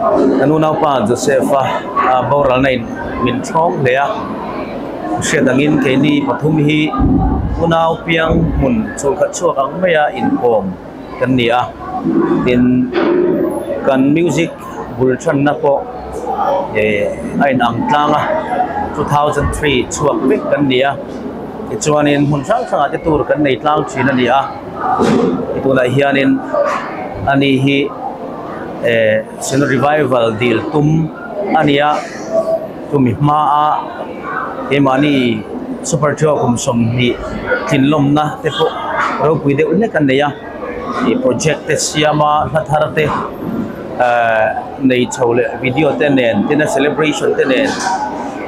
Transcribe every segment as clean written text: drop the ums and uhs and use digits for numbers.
Kan unaupa Joseph-a boralna in min thlawng hle a, hriat angin keini pathum hi unau piang hmun chhulkhat chhuak ang maia inkawm kan ni a, tin kan music bul thanna pawh eh a inang tlang a, 2003 chhuak vek kan ni a, tichuanin hmun hrang hrangah te tur kan nei tlang thin a ni a, tunah hianin ani hi eh Synod Revival dil tum a ni a, chumi hmaa keimahni Super Trio kum 20 tlinlawmna te pawh ropui deuh hlek an nei a, ih project te siama hla thar te ehh nei chho leh video te nen tin a celebration te nen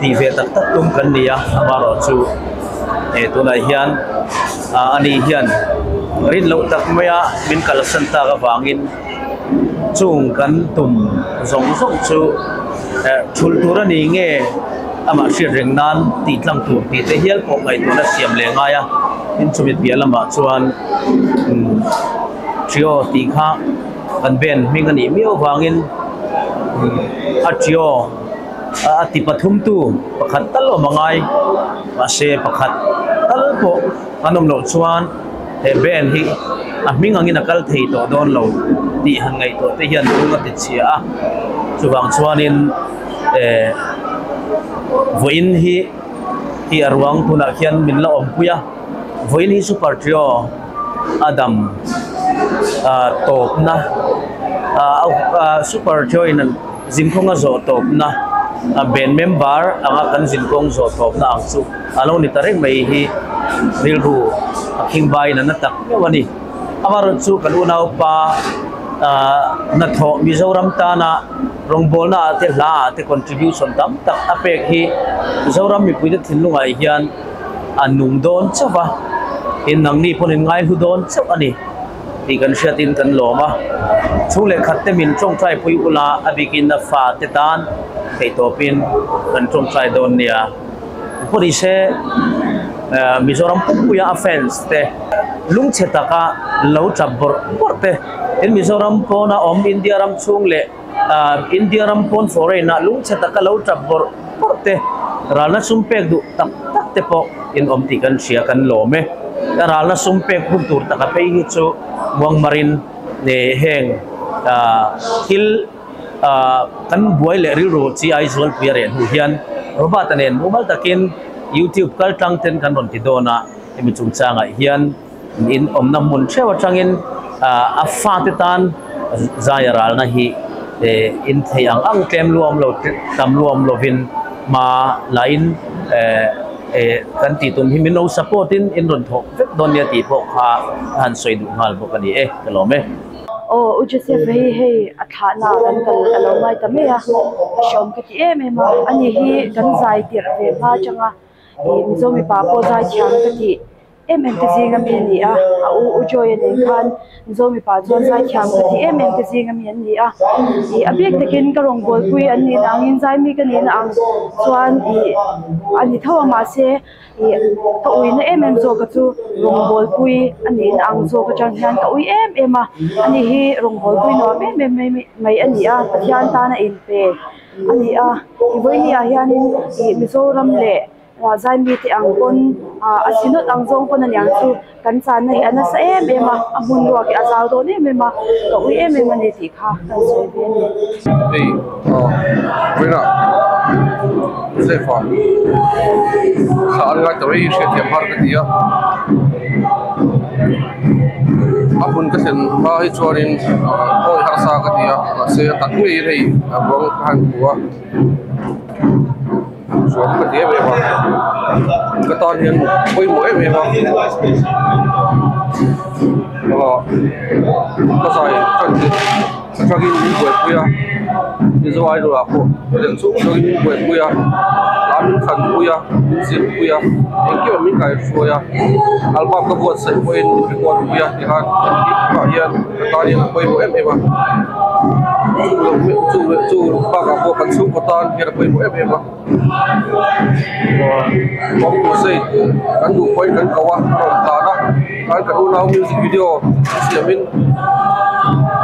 tih ve tak tak tum kan ni a, amaherawhchu eh tunah hian ah ani hian rin loh tak maia min kalsan tak avangin. Chung kan tum zawng zawng chu eh thulh tur a ni nge amah hriat reng nan tih tlang tur tih te hial pawh ngaihtuahna siam leh ngai a, tin chumi piah lamah chuan umm trio tih kha kan band hming a nih miau vangin umm a trio a ti pathum tu pakhat tal awm a ngai mahse pakhat tal pawh an awm loh chuan. He band hi a hming angin a kal thei tawh dawn lo tih han ngaihtuah te hian lung a ti chhia a, chuvang chuanin eh vawiin hi hi a ruang tunah khian min la awmpui a, vawiin hi super trio a dam ah tawpna ah super trio in zinkawng a zawh tawpna a band member anga kan zinkawng zawh tawpna ang chu. A lo ni ta reng mai hi rilru a khingbai in a na tak meuh a ni. Amaherawhchu chu kan unaupa hnathawh Mizoram tana rawngbawlna ah te hla ah te contribution tam tak a pek hi Mizoram mipuite thinlungah hian a nung dawn chauh va, in nangni pawn in ngaihlu dawn chauh a ni tih kan hriatin kan lawm a. Chhung leh khat te min tawngtai pui ula a bikin a fate tan theihtawpin kan tawngtai dawn nia. Pawh ni se Mizoram pumpuia a fans te lungchhe taka lo tap bawrh bawrh te tin Mizoram pawna awm India ram chhung leh India ram pawn foreign ah lungchhe taka lo tap bawrh bawrh te ralna sum pek duh tak tak te pawh in awm tih kan hria kan lawm e. Ralna sum pek hun tur taka phei hi chu muangmarin heng thil Kan buai leh rilru chi Aizawl pui a reh hnu hian Robert-a nen mumal takin YouTube kal tlang ten kan rawn ti dawn a, hemi chungchangah hian in awmna hmun theuh atangin a fate tan zai a ralna hi in thei ang ang tlem luam lo tam luam lovin hma lahin kan tih tum hi min lo support in in rawn thawk vek dawn nia tih pawh kha ka han sawi duh nghal bawk a ni e, ka lawm e. Aw U Joseph hei hei a thlahna kan kal a lo ngai ta mai a, a hreawm ka ti em em a, ani hi kan zai tirh ve hma atanga ih Mizo mipa pawh zai thiam ka tih em em te zing ami a ni a, a u U Joy a nen khan Mizo mipa chuan zai thiam ka tih em em te zing ami an ni a, ih a bik takin ka rawngbawlpui an nih na angin zai mi ka nih na ang chuan ih a ni tho a mahse. Ih ka uina em em zawk a chu rawngbawlpui a nihna ang zawk atang hian ka ui em em a ani hi rawngbawlpui nuam em em mai mai a ni a Pathian tana inpe a ni a i vawiini ah hianin ih Mizoram leh Zaimi te ang pawn ah a si nawt ang zawng pawn a niang chu. Kan channa hi a nasa em em a, a hmun ruak hi a zau dawn em em a, ka ui em em a ni tih kha kan sawi ve a ni. Hei aw vawiinah Josefa thla an ngai tawh hi hriatthiam har ka ti a, a hmun ka thlen hma hi chuanin awi harsa ka ti a, mahse a tak ngeiin hei a ruang ka han hmu a. Chuan ka ti em em a ka tan hian pawimawh em em a aw ka zai tan hi atangin min buaipui a mizo idol ah pawh leh chung zawngin min buaipui a lam min thlanpui a min zirpui a engkim ah min kaihruai a album ka buatsaih pawhin min record pui a tikhan engkim ah hian ka tan hian a pawimawh em em a chu chu bakah pawh kan chhungkaw tan hian a pawimawh em em a awm tur sei kan duh pawhin kan ko a a rawn tlan a chuan kan unau music video siamin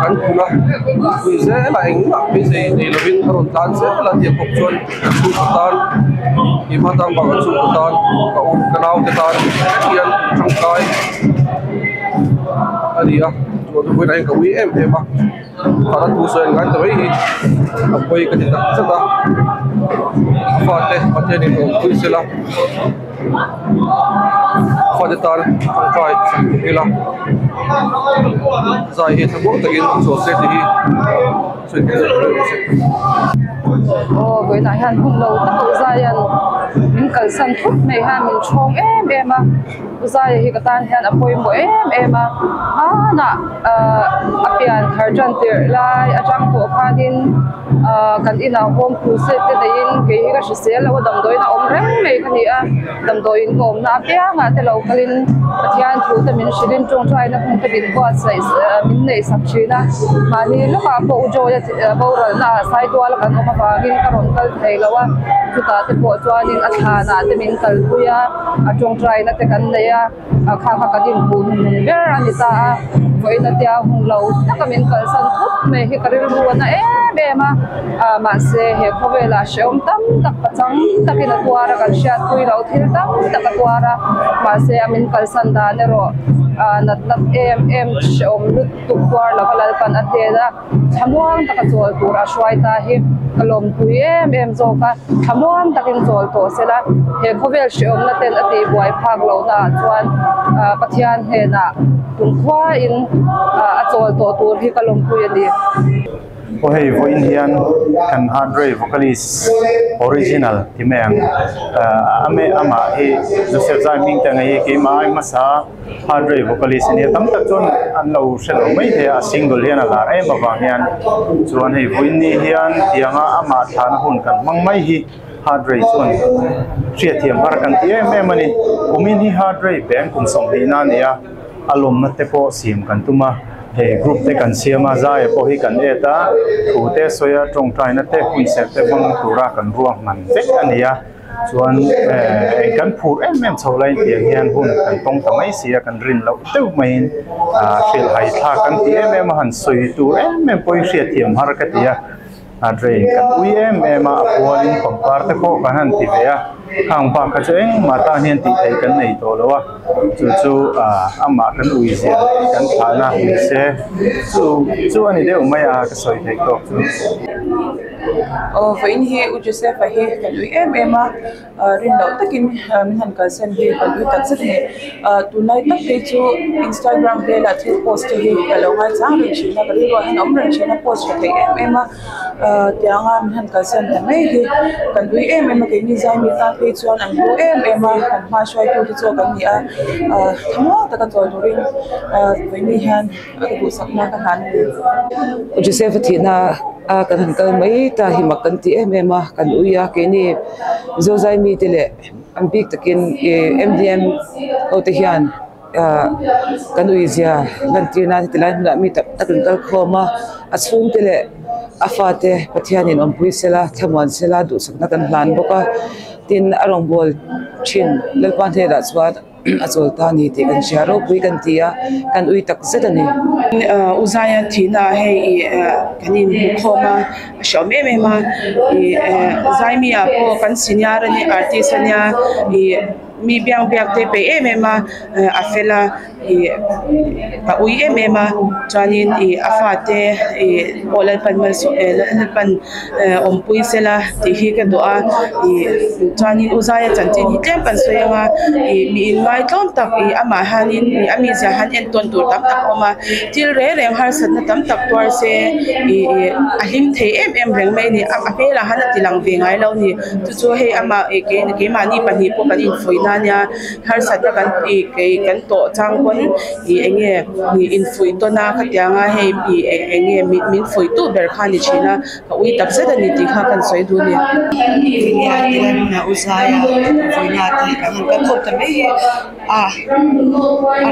kan hmu. thun a, min pui zel a engmah beisei nei lovin a rawn tlan zel a tiang bawk chuan ka chhungkaw tan keimah tan bakah ka chhungkaw tan ka u ka naute tan hian tangkai a ni a chuan vawiinah hian ka ui em em a thahna thu sawi an ngai ta mai hi a pawi ka ti tak zet a a fate Pathianin a awmpui sela. Fate tan tangkai sak tum ila zai hi thlamuang takin chhuah se tih hi sawi theih zawk mai rawh se. Aw vawiinah hian hun lo tak a Uzaia'n min kalsan thut mai hian min chhawng em em a Uzaia hi ka tan hian a pawimawh em em a hmanah ahh a pian thar tan tirh lai atang tawh khanin ahh kan inah home crusade te neiin kei hi ka hrisel lo a damdawiin a awm reng mai ka ni a damdawiin ka awmna apiangah te lo kalin Pathian thu te min hrilhin tawngtaina hun te min buatsaih min neih sak thin a mahni lawkah pawh u Joy a boralna ah Saitual a kan awm avangin ka rawn kal thei lo a chutah te pawh chuanin a thlanah te min kalpui a a tawngtaina te kan nei a. a kha kha kan inhmuh hnun ber a ni ta a vawiin atia hun lo taka min kalsan thut mai hi ka rilru a na em em a ah mahse he khawvelah hrehawm tam tak pachang takin a tuar a kan hriatpui loh thil tam tak a tuar a mahse a min kalsan dan erawh ah nat nat em em hrehawm lutuk tuar lova Lalpan a hnen a. Thlamuang taka chawl tur a hruai ta hi ka lawmpui em em zawk a, thlamuang takin chawl tawh se la, he khawvel hreawmna ten a tihbuai phak lohna ah chuan Pathian hnenah kumkhuain a chawl tawh tur hi ka lawmpui a ni. Aw hei vawiin hian kan Heart Ray vocalist original ti mai ang amah hi Joseph Zai Hmingte ang hi keimah ai hmasa Heart Ray vocalist a nia tam tak chuan an lo hre lo mai thei a a single hian a lar em avang hian chuan hei vawiin ni hian tianga amah thlahna hun kan hmang mai hi Heart Ray chuan hriatthiam har kan ti em em a ni kumin hi Heart Ray band kum sawmhnih na a ni a a lawmna te pawh siam kan tum a hei group te kan siam a zaia pawh hi kan et a thu te sawi a tawngtaina te hun serh te hmang tura kan ruahman vek a ni a. Chuan eh kan phur em em chho laiin tiang hian hun kan tawng ta mai si a, kan rin loh deuh maiin ah hrilh hai thlak kan ti em em a, han sawi tur em em pawhin hriatthiam har ka ti a, a drain kan ui em em a, a pualin pangpar te pawh kan han ti ve a, khang bak kha chu engmah tan hian tih theih kan nei tawh lo a, chu chu ah amah kan ui zia leh kan thlahna ni se chu chu a ni deuh mai a ka sawi theih tawk chu. Aw vawiin hi U Joseph-a hi kan ui em em a rin loh takin min han kalsan hi kan ui tak zet a ni. Tunlai tak phei chu Instagram velah thil post te hi ka lo ngaichang reng thin a, ka rilruah hian a awm reng thin a, post tha thei em em a, tianga min han kalsan ta mai hi kan ui em em a, keini zaimi tan phei chuan an hlu em em a, kan hma hruaitu te chu kan ni a, thlamuang taka chawl turin vawiin hian ka duhsakna ka hlan a ni. U Joseph-a thihna a kan han kal mai ta hi mak kan ti em em a, kan ui a, keini Zozai mite leh an bik takin ih M_D_M ho te hian ah kan ui zia lantir nan heti lai hmunah mi tak tak an kal khawm a, a chhungte leh a fate Pathianin awmpui sela thlamuan sela duhsakna kan hlan bawk a, tin a rawngbâwl thin Lalpa hnenah chuan. a chawl ta a ni tih kan hria ropui kan ti a kan ui tak zet a ni. U Zaia thihna ah hei ih kan inhmu khawm a a hreawm em em a ih Zaimi ah pawh kan senior a nia artist a nia ih mi biang biak te peih em em a a fel a ih a ui em em a chuanin ih a fate ih pawh Lalpan malsawm Lalpan awmpui sela tih hi ka duh a ih chuanin u Zaia chanchin hi tlem kan sawi ang a ih mi in ngaitlawm tak ih amah hianin ih a mizia hian entawn tur tam tak a awm a thil reng reng harsatna tam tak tuar se ih ih a hlim thei em em reng mai a ni a hmelah hian a ti lang ve ngai lo a ni chu chu hei amah ih keimahni pahnih pawh kan infuih na ania harsatna kan ih kei kan tawh chang pawn ih eng nge ih infuih tawn a khatiang a hei ih eng nge min fuih tu ber kha a ni thin a ka ui tak zet a ni tih kha kan sawi duh a ni. Nia ti lai hmunah u Zaia vawiina te kan han kal khawm ta mai hi a a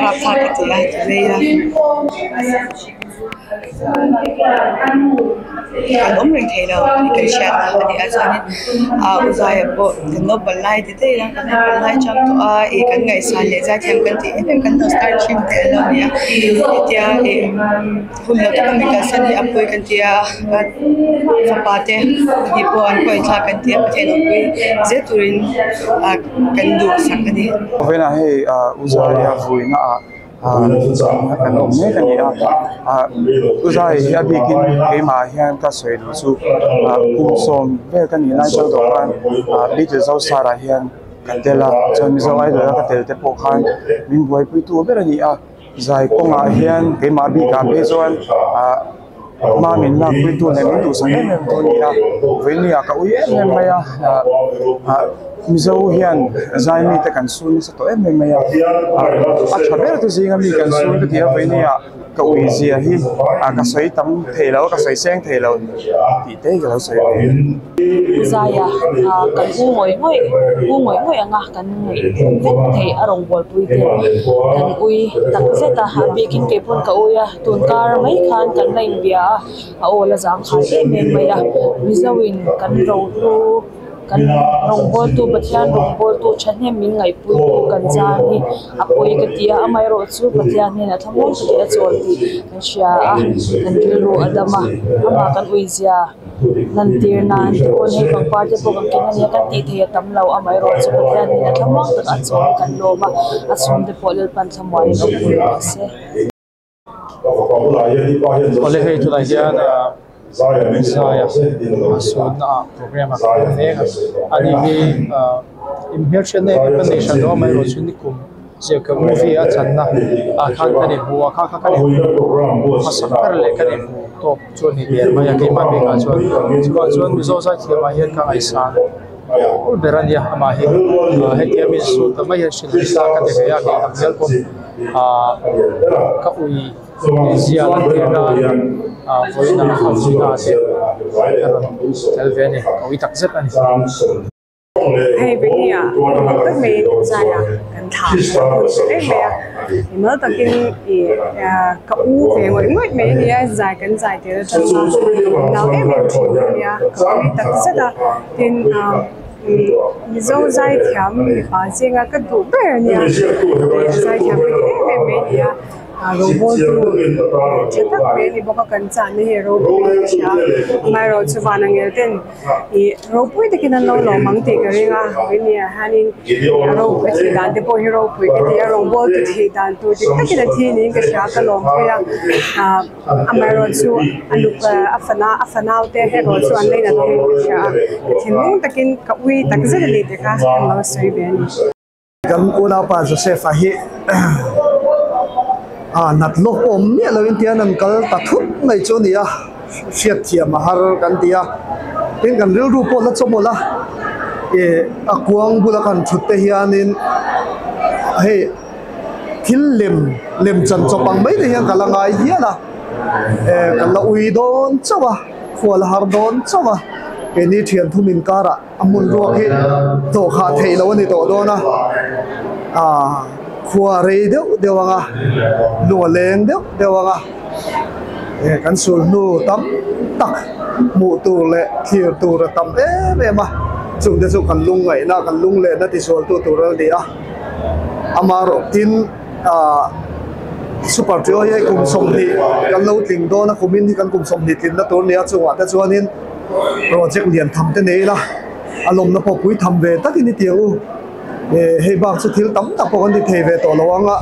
rapthlak ka ti a ti mai a. Kan awm reng thei lo tih kan hriat a ni a chuanin ah u Zaia pawh kan naupang lai ti daih ila kan naupang lai chang tawh a ih kan ngaihsan leh zaithiam kan tih em em kan lo star thin te an lo ni a hetia ih hun lo taka mi kalsan hi a pawi kan ti a fapa te pahnih pawh an pawi thlak kan ti a Pathian awmpui zel turin ah kan duhsak a ni. Vawiinah hei u Zaia vuina ah kan awm mek a ni a u zai hi a bikin keimah hian ka sawi duh chu kum sawm vel ka nih lai chauh tawh khan Little Zosar ah hian ka tel a chuan Mizo Idol a ka tel te pawh khan min buaipui tu ber a ni a zai kawngah hian keimah bikah phei chuan hma min lakpui tu leh min duhsak em em tu a ni a vawiin ah ka ui em em mai a Mizo hian zai mite kan sur nasa tawh em em mai a a tha ber te zinga mi kan sur ka ti a vawiin ah ka ui zia hi ka sawi tam thei lo ka sawi seng thei lo tih te hi ka lo sawi ve. Zaia kan u ngawih ngawih u ngawih ngawih ang a kan ngaih vek theih a rawngbawlpui te kan ui tak zet a a bikin kei pawn ka ui a tun kar mai khan kan la inbia a a aw la zang khai em em mai a Mizo in kan rohlu kan rawngbawltu Pathian rawngbawltu thahnem min ngaihpui tu kan zan hi a pawi ka ti a amaherawh chu Pathian hnenah thlamuang takin a chawl tih kan hria a kan rilru a dam a amah kan ui zia. Lantir nan te pawn hei pangpar te pawh kan ken ania kan tih theih a tam lo amaherawh chu Pathian in a thlamuang tak a chawl kan lawm a a chhung te pawh Lalpan thlamuan in awm pui rawh se. Awle hei tunah hian Zaia sunna ah program a kal mek a ani hi inhmelhriatna em em ka nei hran lo a amaherawh chu nikum ziahkeuh movie a channa ah khan kan inhmu a kha kha kan inhmu hmasak ber leh kan inhmu tawp. Chu a ni der mai a keimah bikah chuan chuvang chuan Mizo zaithiamah hian ka ngaihsan ul ber a nia amah hi hetia mi su ta mai hian hrilh hi sa ka ti ve a kei tak zel pawh ah ka ui zia lan tir nan ah vawiin ah a vawiin ah te ka rawn tel ve a ni ka ui tak zet a ni. Hei Benia tak tak mai zai a kan thla kan hmu reng mai a mimal takin ih ka u ve ngawih ngawih mai a nia zai kan zai tir atang a nau em em thin a nia ka ui tak zet a tin ah Mizo zai thiam mipa zinga ka duh ber a nia zai thiam ka ti em em mai a nia. Robot chu tha tak mai a ni bawk a kan chahna hi a ropui in ka hria amaherawh chu van angel ten ih ropui takin an lo lawm ang tih ka ring a vawini ah hianin a ropui a thih dan te pawh hi ropui ka ti a robot chu thih dan tur dik takin a thi niin ka hria ka lawm pui a ah amaherawh chu a luk a fana a fanau te erawh chu an la in an awm in ka hria a ka thinlung takin ka ui takzet a ni tih kha ka lo sawi ve a ni. Kan unaupa Joseph-a hi ah nat lawk pawh awm miah loin tian an kal ta thut mai chu a ni a, hriatthiam a har kan ti a, tin kan rilru pawh la chawmawlh a, ih a kuang bula kan thut te hianin hei thil lem lem chan chawp ang mai te hian ka la ngai hial a, eh ka la ui dawn chauh a, khual a har dawn chauh a, keini thian thum inkarah. A hmun ruak hi dawhkhah theih loh a ni tawh dawn a, aaa khua rei deuh deuh ang a, lung a leng deuh deuh ang a, eh kan sul hnu tam tak hmuh tur leh thlir tur a tam em em a, chung te chu kan lung ngaihna kan lung lehna tisual tu tur a ni a, amaherawh tin aaa super trio hi hei kum 20 kan lo tling dawn a kumin hi kan kum 20 tlinna tur a ni a chungah te chuanin. Project lian tham te nei ila a lawmna pawh pui tham ve takin i ti ang u. Hei bak chu thil tam tak pawh kan ti thei ve tawh lo ang a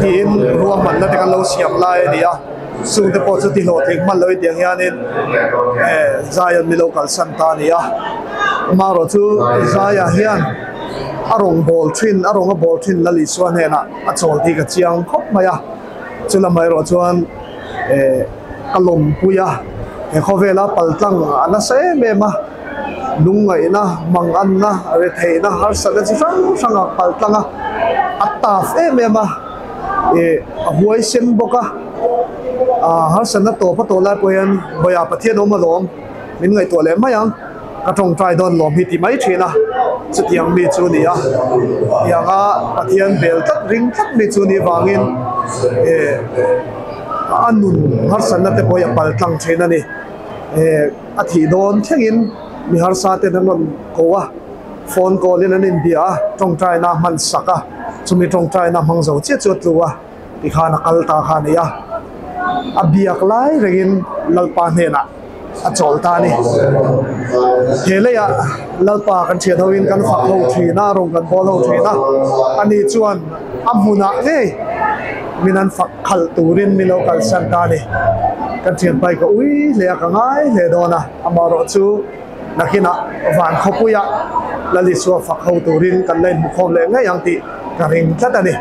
tiin ruahmanna te kan lo siam lai a ni a, chung te pawh chu ti hlawhtling hman lo i tih ang hianin Zion mi lo kalsan ta a ni a. Amaherawh chu Zaia hian a rawn bawl thin a rawn a bawl thin Lal Isua hnenah a chawl tih ka chiang khawp mai a, chu lamah erawh chuan Ka lawmpui a, he khawvela paltlang a nasa em em a, lungngaihna, manganna, retheihna, harsatna chi hrang hrang a paltlang a, a taf em em a, ih a huaisen bawk a, ah harsatna tawp a tawh lai pawh hian Bawia Pathian awm alawm min ngaihtuah leh mai ang, ka tawngtai dawn lawm hi ti mai thin a, chutiang mi chu a ni a, tianga Pathian bel tlat ring tlat mi chu a nih vangin ih. A nun harsatna te pawh hi a pal tlang thin a ni. A thih dawn thlengin mi harsa ten an rawn ko a, phone call in an inbia a, tawngtaina a hman sak a, chumi tawngtaina hmang zo chiah chu a tlu a, tikhan a kal ta kha a ni a. A biak lai rengin Lalpa hnenah a chawl ta a ni. He leiah Lalpa kan thian hoin kan fak ho thin a, rawng kan bawl ho thin a, ani chuan a hmunah ngei min an fak khalh turin min lo kalsan ta a ni. Kan thianpai ka ui hle a, ka ngai hle dawn a, amaherawh chu nakinah van khawpuiah Lalisua fak ho turin kan la inhmukhawm leh ngei ang tih ka ring tlat a ni.